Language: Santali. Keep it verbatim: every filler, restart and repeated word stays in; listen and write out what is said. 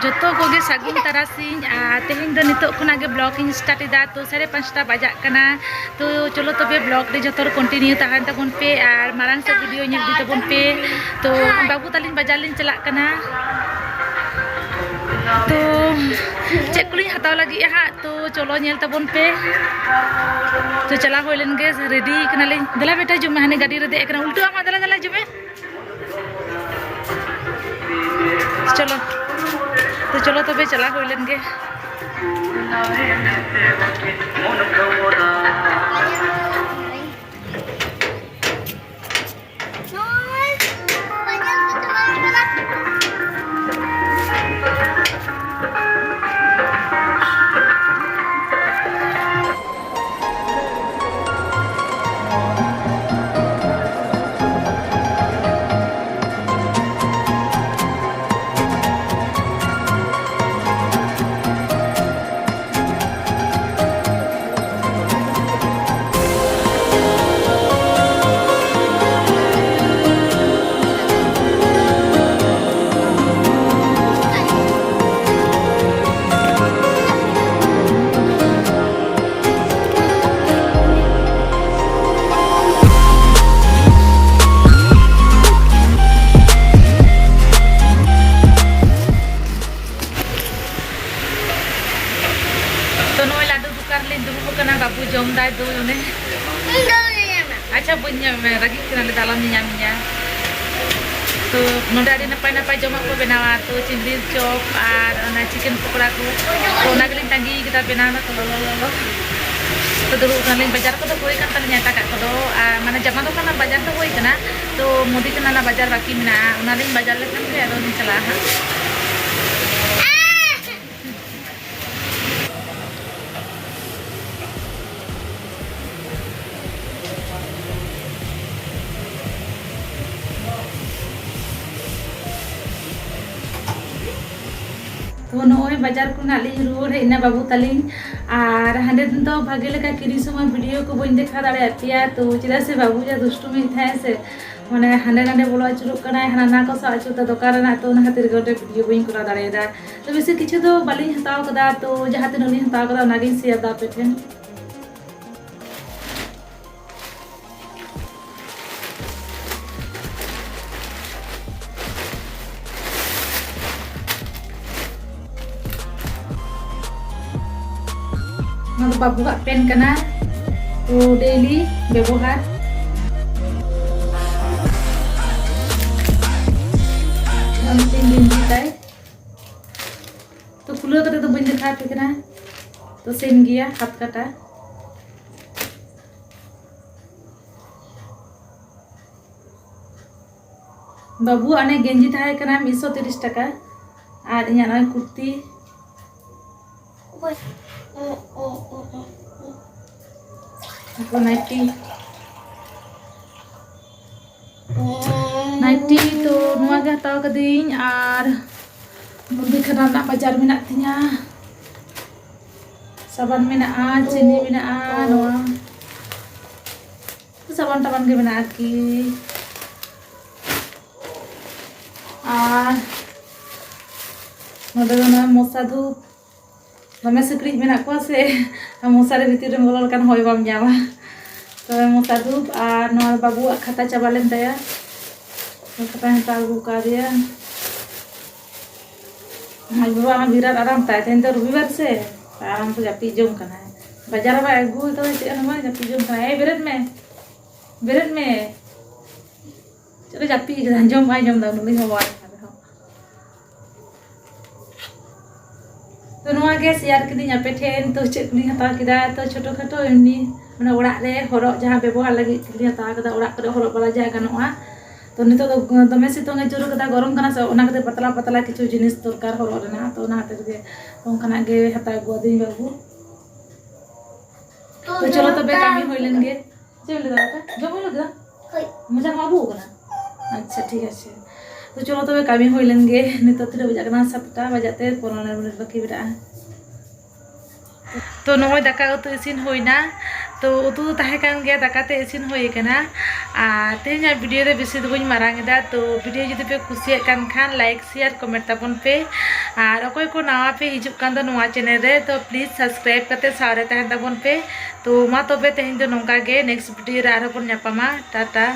ᱡᱚᱛᱚ ᱠᱚᱜᱮ ᱥᱟᱹᱜᱩᱱ ᱛᱟᱨᱟᱥᱤᱧ᱾ ᱟᱨ ᱛᱮᱦᱮᱧ ᱫᱚ ᱱᱤᱛᱚᱜ ᱠᱷᱚᱱᱟᱜ ᱜᱮ vlog ᱤᱧ start ᱮᱫᱟ᱾ ᱛᱚ ᱥᱟᱲᱮ ᱯᱟᱸᱪᱴᱟ ᱵᱟᱡᱟᱜ ᱠᱟᱱᱟ᱾ ᱛᱚ ᱪᱚᱞᱚ ᱛᱚᱵᱮ vlog ᱨᱮ ᱡᱚᱛᱚ ᱦᱚᱲ continue ᱛᱟᱦᱮᱱ ᱛᱟᱵᱚᱱ ᱯᱮ ᱟᱨ ᱢᱟᱲᱟᱝ ᱥᱮᱫ video ᱧᱮᱞ ᱤᱫᱤ ᱛᱟᱵᱚᱱ ᱯᱮ᱾ ᱛᱚ ᱵᱟᱹᱵᱩ ᱛᱟᱹᱞᱤᱧ ᱵᱟᱡᱟᱨ ᱞᱤᱧ ᱪᱟᱞᱟᱜ ᱠᱟᱱᱟ᱾ ᱛᱚ ᱪᱮᱫ ᱠᱚᱞᱤᱧ ᱦᱟᱛᱟᱣ ᱞᱟᱹᱜᱤᱫᱼᱟ ᱦᱟᱸᱜ, ᱛᱚ ᱪᱚᱞᱚ ᱧᱮᱞ ᱛᱟᱵᱚᱱ ᱯᱮ᱾ ᱛᱚ ᱪᱟᱞᱟᱣ ᱦᱩᱭ ᱞᱮᱱ ᱜᱮ, ready ᱠᱟᱱᱟᱞᱤᱧ᱾ ᱫᱮᱞᱟ ᱵᱮᱴᱟ ᱦᱤᱡᱩᱜ ᱢᱮ, ᱦᱟᱱᱮ ᱜᱟᱹᱰᱤ ᱨᱮ ᱫᱮᱡ ᱠᱟᱱᱟ, ᱩᱞᱴᱟᱹᱣ ᱟᱢᱟ, ᱫᱮᱞᱟ ᱫᱮᱞᱟ ᱦᱤᱡᱩᱜ ᱢᱮ᱾ ᱪᱚᱞᱚ, ᱛᱚ ᱪᱚᱞᱚ ᱛᱚᱵᱮ ᱪᱟᱞᱟᱣ ᱦᱩᱭ ᱞᱮᱱ ᱜᱮ᱾ ᱛᱚ ᱱᱚᱜᱼᱚᱭ ᱞᱟᱹᱰᱩ ᱫᱚᱠᱟᱱ ᱨᱮᱞᱤᱧ ᱫᱩᱲᱩᱵ ᱟᱠᱟᱱᱟ, ᱵᱟᱹᱵᱩ ᱡᱚᱢ ᱫᱟᱭ ᱫᱳᱭ ᱚᱱᱮ᱾ ᱤᱧ ᱫᱚ ᱧᱟᱢᱟ᱾ ᱟᱪᱪᱷᱟ, ᱵᱟᱹᱧ ᱧᱟᱢ ᱢᱮ, ᱨᱟᱹᱜᱤᱜ ᱠᱟᱱᱟ, ᱞᱟᱹᱭ ᱫᱟ ᱟᱞᱚᱢ ᱧᱟᱢᱤᱧᱟ᱾ ᱛᱚ ᱱᱚᱰᱮ ᱟᱹᱰᱤ ᱱᱟᱯᱟᱭ ᱱᱟᱯᱟᱭ ᱡᱚᱢᱟᱜ ᱠᱚ ᱵᱮᱱᱟᱣᱟ, ᱛᱚ ᱪᱤᱝᱲᱤ ᱪᱚᱯ ᱟᱨ ᱚᱱᱟ ᱪᱤᱠᱮᱱ ᱯᱚᱠᱚᱲᱟ ᱠᱚ, ᱛᱚ ᱚᱱᱟ ᱜᱮᱞᱤᱧ ᱛᱟᱺᱜᱤ ᱠᱟᱫᱟ, ᱵᱮᱱᱟᱣ ᱱᱟᱛᱚ ᱞᱚᱞᱚ ᱞᱚᱞᱚ᱾ ᱛᱚ ᱫᱩᱲᱩᱵ ᱠᱟᱱᱟᱞᱤᱧ, ᱵᱟᱡᱟᱨ ᱠᱚᱫᱚ ᱦᱩᱭ ᱠᱟᱱ ᱛᱟᱹᱞᱤᱧᱟ ᱮᱴᱟᱜᱟᱜ ᱠᱚᱫᱚ, ᱟᱨ ᱢᱟᱱᱮ ᱡᱟᱢᱟ ᱫᱚᱠᱟᱱ ᱨᱮᱱᱟᱜ ᱵᱟᱡᱟᱨ ᱫᱚ ᱦᱩᱭ ᱠᱟᱱᱟ, ᱛᱚ ᱢᱩᱫᱤ ᱠᱷᱟᱱᱟ ᱨᱮᱱᱟᱜ ᱵᱟᱡᱟᱨ ᱵᱟᱹᱠᱤ ᱢᱮᱱᱟᱜᱼᱟ, ᱚᱱᱟᱞᱤᱧ ᱵᱟᱡᱟᱨ ᱞᱮᱠᱷᱟᱱ ᱜᱮ ᱟᱫᱚ ᱞᱤᱧ ᱪᱟᱞᱟᱜᱼᱟ ᱦᱟᱸᱜ᱾ ᱛᱚ ᱱᱚᱜᱼᱚᱭ ᱵᱟᱡᱟᱨ ᱠᱷᱚᱱᱟᱜ ᱞᱤᱧ ᱨᱩᱣᱟᱹᱲ ᱦᱮᱡ ᱮᱱᱟ ᱵᱟᱹᱵᱩ ᱛᱟᱹᱞᱤᱧ, ᱟᱨ ᱦᱟᱸᱰᱮ ᱫᱚ ᱵᱷᱟᱜᱮ ᱞᱮᱠᱟ ᱠᱤᱨᱤᱧ ᱥᱚᱢᱚᱭ video ᱠᱚ ᱵᱟᱹᱧ ᱫᱮᱠᱷᱟᱣ ᱫᱟᱲᱮᱭᱟᱜ ᱯᱮᱭᱟ, ᱛᱚ ᱪᱮᱫᱟᱜ ᱥᱮ ᱵᱟᱹᱵᱩ ᱡᱟ ᱫᱩᱥᱴᱩᱢᱤ ᱛᱟᱦᱮᱸ ᱥᱮ, ᱢᱟᱱᱮ ᱦᱟᱸᱰᱮ ᱱᱟᱰᱮ ᱵᱚᱞᱚ ᱟᱹᱪᱩᱨᱚᱜ ᱠᱟᱱᱟᱭ, ᱦᱟᱱᱟ ᱱᱟ ᱠᱚ ᱥᱟᱵ ᱟᱹᱪᱩᱨ ᱫᱟ ᱫᱚᱠᱟᱱ ᱨᱮᱱᱟᱜ, ᱛᱚ ᱚᱱᱟ ᱠᱷᱟᱹᱛᱤᱨ ᱜᱮ ᱚᱸᱰᱮ ᱵᱷᱤᱰᱤᱭᱳ ᱵᱟᱹᱧ ᱠᱚᱨᱟᱣ ᱫᱟᱲᱮᱭᱟᱫᱟ᱾ ᱛᱚ ᱵᱮᱥᱤ ᱠᱤᱪᱷᱩ ᱫᱚ ᱵᱟᱹᱞᱤᱧ ᱦᱟᱛᱟᱣ ᱠᱟᱫᱟ, ᱛᱚ ᱡᱟᱦᱟᱸ ᱛᱤᱱᱟᱹᱜ ᱞᱤᱧ ᱦᱟᱛᱟᱣ ᱠᱟᱫᱟ ᱚᱱᱟᱜᱤᱧ ᱥᱮᱭᱟᱨ ᱫᱟ ᱟᱯᱮ ᱴᱷᱮᱱ᱾ ᱱᱚᱣᱟ ᱫᱚ ᱵᱟᱹᱵᱩᱣᱟᱜ ᱯᱮᱱ ᱠᱟᱱᱟ, ᱛᱚ ᱰᱮᱞᱤ ᱵᱮᱵᱚᱦᱟᱨ᱾ ᱱᱚᱣᱟ ᱢᱤᱫᱴᱮᱱ ᱜᱮᱧᱡᱤ ᱛᱟᱭ, ᱛᱚ ᱠᱷᱩᱞᱟᱹᱣ ᱠᱟᱛᱮ ᱫᱚ ᱵᱟᱹᱧ ᱫᱮᱠᱷᱟᱣ ᱟᱯᱮ ᱠᱟᱱᱟ, ᱛᱚ ᱥᱮᱢ ᱜᱮᱭᱟ ᱦᱟᱛ ᱠᱟᱴᱟ᱾ ᱵᱟᱹᱵᱩᱣᱟᱜ ᱚᱱᱮ ᱜᱮᱧᱡᱤ ᱛᱟᱦᱮᱸ ᱠᱟᱱᱟ ᱢᱤᱫᱥᱚ ᱛᱤᱨᱤᱥ ᱴᱟᱠᱟ, ᱟᱨ ᱤᱧᱟᱹᱜ ᱱᱚᱜᱼᱚᱭ ᱠᱩᱨᱛᱤ, ᱛᱟᱨᱯᱚᱨ ᱱᱟᱭᱴᱤ, ᱱᱟᱭᱴᱤ ᱛᱚ ᱱᱚᱣᱟ ᱜᱮ ᱦᱟᱛᱟᱣ ᱠᱟᱹᱫᱟᱹᱧ, ᱟᱨ ᱢᱩᱫᱤ ᱠᱷᱟᱱᱟ ᱨᱮᱱᱟᱜ ᱵᱟᱡᱟᱨ ᱢᱮᱱᱟᱜ ᱛᱤᱧᱟ, ᱥᱟᱵᱟᱱ ᱢᱮᱱᱟᱜᱼᱟ, ᱪᱤᱱᱤ ᱢᱮᱱᱟᱜᱼᱟ, ᱱᱚᱣᱟ ᱥᱟᱵᱟᱱ ᱴᱟᱵᱟᱱ ᱜᱮ ᱢᱮᱱᱟᱜᱼᱟ ᱟᱨᱠᱤ᱾ ᱟᱨ ᱱᱚᱰᱮ ᱫᱚ ᱱᱚᱣᱟ ᱢᱚᱥᱟ ᱫᱷᱩᱯ, ᱫᱚᱢᱮ ᱥᱤᱠᱲᱤᱡ ᱢᱮᱱᱟᱜ ᱠᱚᱣᱟ ᱥᱮ, ᱢᱚᱥᱟᱨᱤ ᱵᱷᱤᱛᱤᱨ ᱨᱮᱢ ᱵᱚᱞᱚ ᱞᱮᱠᱷᱟᱱ ᱦᱚᱭ ᱵᱟᱢ ᱧᱟᱢᱟ᱾ ᱛᱚᱵᱮ ᱢᱚᱥᱟ ᱫᱷᱩᱯ ᱟᱨ ᱱᱚᱣᱟ ᱵᱟᱹᱵᱩᱣᱟᱜ ᱠᱷᱟᱛᱟ ᱪᱟᱵᱟ ᱞᱮᱱ ᱛᱟᱭᱟ, ᱠᱷᱟᱛᱟᱧ ᱦᱟᱛᱟᱣ ᱟᱹᱜᱩ ᱠᱟᱣᱫᱮᱭᱟ᱾ ᱟᱡ ᱵᱟᱵᱟ ᱢᱟ ᱵᱤᱨᱟᱴ ᱟᱨᱟᱢ ᱛᱟᱭ, ᱛᱮᱦᱮᱧ ᱫᱚ ᱨᱚᱵᱤᱵᱟᱨ ᱥᱮ, ᱟᱨᱟᱢ ᱛᱮ ᱡᱟᱹᱯᱤᱫ ᱡᱚᱝ ᱠᱟᱱᱟᱭ᱾ ᱵᱟᱡᱟᱨ ᱦᱚᱸ ᱵᱟᱭ ᱟᱹᱜᱩ ᱟᱠᱟᱫᱟ, ᱪᱮᱫ ᱦᱚᱸ ᱵᱟᱝ, ᱡᱟᱹᱯᱤᱫ ᱡᱚᱝ ᱠᱟᱱᱟᱭ᱾ ᱮᱭ ᱵᱮᱨᱮᱫ ᱢᱮ, ᱵᱮᱨᱮᱫ ᱢᱮ᱾ ᱪᱮᱫ ᱮ ᱡᱟᱹᱯᱤᱫ ᱠᱟᱫᱟ, ᱡᱚᱢ ᱵᱟᱭ ᱡᱚᱢ ᱮᱫᱟ ᱩᱱᱤ ᱦᱚᱸ ᱵᱟᱭ ᱠᱟᱱ ᱨᱮᱦᱚᱸ᱾ ᱛᱚ ᱱᱚᱣᱟ ᱜᱮ ᱥᱮᱭᱟᱨ ᱠᱤᱫᱟᱹᱧ ᱟᱯᱮ ᱴᱷᱮᱱ᱾ ᱛᱚ ᱪᱮᱫ ᱠᱚᱞᱤᱧ ᱦᱟᱛᱟᱣ ᱠᱮᱫᱟ, ᱛᱚ ᱪᱷᱳᱴᱳ ᱠᱷᱟᱴᱳ ᱮᱢᱱᱤ ᱢᱟᱱᱮ ᱚᱲᱟᱜ ᱨᱮ ᱦᱚᱨᱚᱜ ᱡᱟᱦᱟᱸ ᱵᱮᱵᱚᱦᱟᱨ ᱞᱟᱹᱜᱤᱫ ᱞᱤᱧ ᱦᱟᱛᱟᱣ ᱠᱟᱫᱟ, ᱚᱲᱟᱜ ᱠᱚᱨᱮ ᱦᱚᱨᱚᱜ ᱵᱟᱲᱟ ᱡᱟᱦᱟᱸ ᱜᱟᱱᱚᱜᱼᱟ᱾ ᱛᱚ ᱱᱤᱛᱚᱜ ᱫᱚ ᱫᱚᱢᱮ ᱥᱤᱛᱩᱝ ᱮ ᱡᱳᱨ ᱠᱟᱫᱟ, ᱜᱚᱨᱚᱢ ᱠᱟᱱᱟ ᱥᱮ, ᱚᱱᱟ ᱠᱷᱟᱹᱛᱤᱨ ᱯᱟᱛᱞᱟ ᱯᱟᱛᱞᱟ ᱠᱤᱪᱷᱩ ᱡᱤᱱᱤᱥ ᱫᱚᱨᱠᱟᱨ ᱦᱚᱨᱚᱜ ᱨᱮᱱᱟᱜ, ᱛᱚ ᱚᱱᱟ ᱠᱷᱟᱹᱛᱤᱨ ᱜᱮ ᱚᱱᱠᱟᱱᱟᱜ ᱜᱮ ᱦᱟᱛᱟᱣ ᱟᱹᱜᱩᱣᱟᱫᱤᱧ ᱵᱟᱹᱵᱩ᱾ ᱛᱚ ᱪᱚᱞᱚ ᱛᱚᱵᱮ ᱠᱟᱹᱢᱤ ᱦᱩᱭ ᱞᱮᱱ ᱜᱮ᱾ ᱪᱮᱫ ᱮᱢ ᱞᱟᱹᱭᱫᱟ ᱵᱟᱯᱮ? ᱡᱚᱢ ᱦᱩᱭ ᱞᱟᱹᱜᱤᱫ? ᱦᱳᱭ᱾ ᱢᱚᱪᱟ ᱠᱚ ᱟᱹᱵᱩᱜ ᱠᱟᱱᱟ? ᱟᱪᱪᱷᱟ, ᱴᱷᱤᱠ ᱟᱪᱷᱮ᱾ ᱛᱚ ᱪᱚᱞᱚ ᱛᱚᱵᱮ ᱠᱟᱹᱢᱤ ᱦᱩᱭ ᱞᱮᱱ ᱜᱮ᱾ ᱱᱤᱛᱚᱜ ᱛᱤᱱᱟᱹᱜ ᱵᱟᱡᱟᱜ ᱠᱟᱱᱟ? ᱥᱟᱛᱴᱟ ᱵᱟᱡᱟᱜ ᱛᱮ ᱯᱚᱱᱨᱚ ᱢᱤᱱᱤᱴ ᱵᱟᱹᱠᱤ ᱢᱮᱱᱟᱜᱼᱟ᱾ ᱛᱚ ᱱᱚᱜᱼᱚᱭ ᱫᱟᱠᱟ ᱩᱛᱩ ᱤᱥᱤᱱ ᱦᱩᱭᱱᱟ᱾ ᱛᱚ ᱩᱛᱩ ᱫᱚ ᱛᱟᱦᱮᱸ ᱠᱟᱱ ᱜᱮᱭᱟ, ᱫᱟᱠᱟ ᱛᱮ ᱤᱥᱤᱱ ᱦᱩᱭ ᱟᱠᱟᱱᱟ᱾ ᱟᱨ ᱛᱮᱦᱮᱧᱟᱜ ᱵᱷᱤᱰᱤᱭᱳ ᱫᱚ ᱵᱮᱥᱤ ᱫᱚ ᱵᱟᱹᱧ ᱢᱟᱨᱟᱝ ᱮᱫᱟ᱾ ᱛᱚ ᱵᱷᱤᱰᱤᱭᱳ ᱡᱩᱫᱤ ᱯᱮ ᱠᱩᱥᱤᱭᱟᱜ ᱠᱟᱱ ᱠᱷᱟᱱ ᱞᱟᱭᱤᱠ, ᱥᱮᱭᱟᱨ, ᱠᱚᱢᱮᱱᱴ ᱛᱟᱵᱚᱱ ᱯᱮ᱾ ᱟᱨ ᱚᱠᱚᱭ ᱠᱚ ᱱᱟᱣᱟ ᱯᱮ ᱦᱤᱡᱩᱜ ᱠᱟᱱ ᱫᱚ ᱱᱚᱣᱟ ᱪᱮᱱᱮᱞ ᱨᱮ, ᱛᱚ ᱯᱞᱤᱡᱽ ᱥᱟᱵᱥᱠᱨᱟᱭᱤᱵ ᱠᱟᱛᱮ ᱥᱟᱶᱨᱮ ᱛᱟᱦᱮᱱ ᱛᱟᱵᱚᱱ ᱯᱮ᱾ ᱛᱚ ᱢᱟ ᱛᱚᱵᱮ ᱛᱮᱦᱮᱧ ᱫᱚ ᱱᱚᱝᱠᱟ ᱜᱮ, ᱱᱮᱠᱥᱴ ᱵᱷᱤᱰᱤᱭᱳ ᱨᱮ ᱟᱨᱦᱚᱸ ᱵᱚᱱ ᱧᱟᱯᱟᱢᱟ᱾ ᱴᱟᱴᱟ᱾